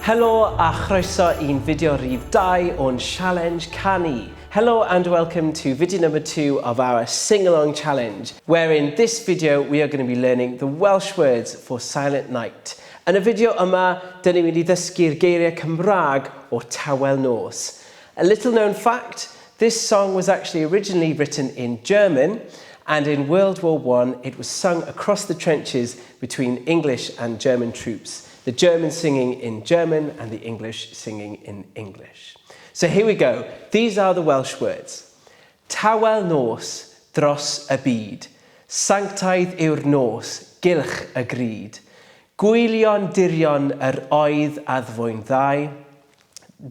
Helo a chroeso i'n fideo rhif 2 o'n sialens canu. Hello and welcome to video number 2 of our sing-along challenge, where in this video we are going to be learning the Welsh words for Silent Night. Yn y fideo yma, dyn ni'n mynd i ddysgu'r geiriau Cymraeg o Tawel Nos. A little known fact, this song was actually originally written in German, and in World War I it was sung across the trenches between English and German troops. The Germans singing in German and the English singing in English. So here we go. These are the Welsh words. Tawel nos dros y byd. Sanctaidd yw'r nos, gylch y gryd. Gwylio'n dirion yr oedd addfwyn ddau.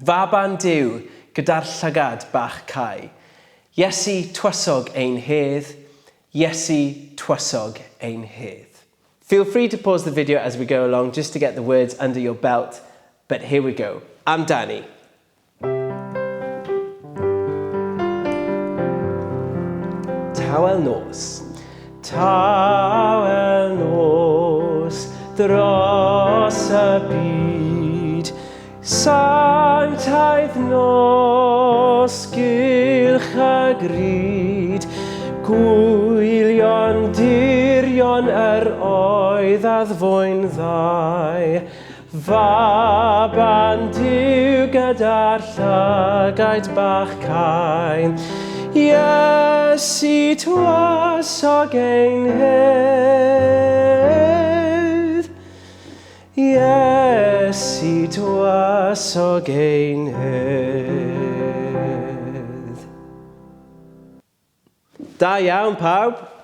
Faban Duw gyda'r llygad bach cau. Iesu twysog ein hedd, Iesu twysog ein hedd. Feel free to pause the video as we go along just to get the words under your belt, but here we go. Amdani. Tawel nos. Tawel nos dros y byd, Sanctaidd nos gylch a gryd, Gwylio'n dirion yr oedd addfwyn ddau, Faban Duw gyda'r llygaid bach cau, Iesu tywysog ein hedd. Iesu tywysog ein hedd. Da iawn pawb!